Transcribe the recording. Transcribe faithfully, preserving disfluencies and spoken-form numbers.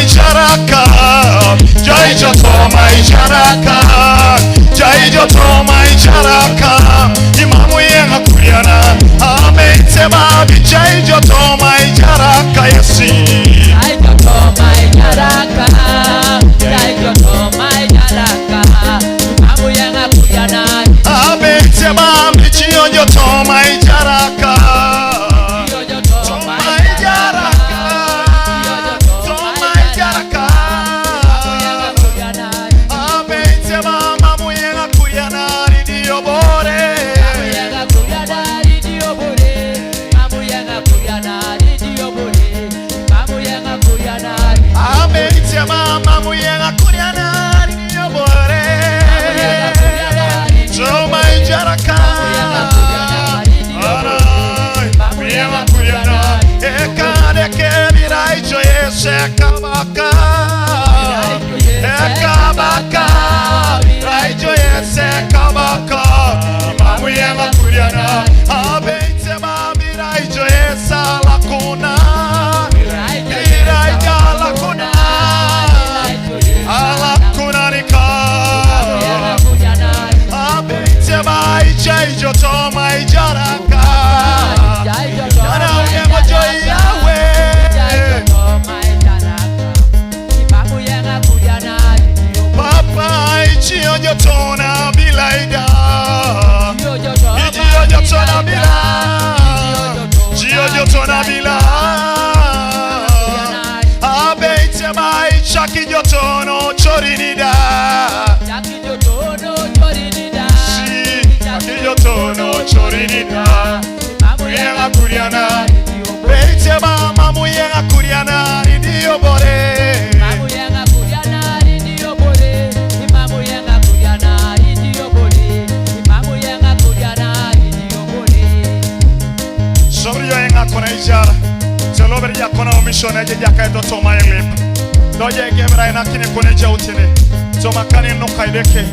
Jaraka, jai jo toma i jaraka, jai jo toma i jaraka. Imamu yenga kuriana, amen se babi, jai jo toma i jaraka, yesi. Jai jo toma i jaraka, jai jo toma i jaraka. Imamu yenga kuriana. Amen se babi, jio jo toma i jaraka. Toma i jaraka. Toma i jaraka. Amen. Sema mamu yenga kuriana ri dio bore. Amen. Sema mamu yenga kuriana ri dio bore. Toma i jaraka. Arai, mamu yenga kuriana. Eka de ke birai jo yese kabaka. Ekabaka. Birai jo yese kabaka. Imamu yenga kuriana. Abeitse ba birai jo yese alakuna. Birai jo alakuna. Alakuna nika. Abeitse ba ichai jo toma i jaraka. Ana uye mo jo Yahweh. Papa, ichio jo tona bilaida. Ichio jo tona bila. Ichio jo tona bila. Abeitse ba ichaki jo tono chorinida. Si, ichaki jo tono chorinida. Mamu yenga kuriana. Beitse ba mamu yenga kuriana ri dio bore. Sori yo enga kona ijara. Selo beri ya kona omission eje jaka edo toma elip. Doje gebra ena kine kone ja utene. Toma kani no kaideke.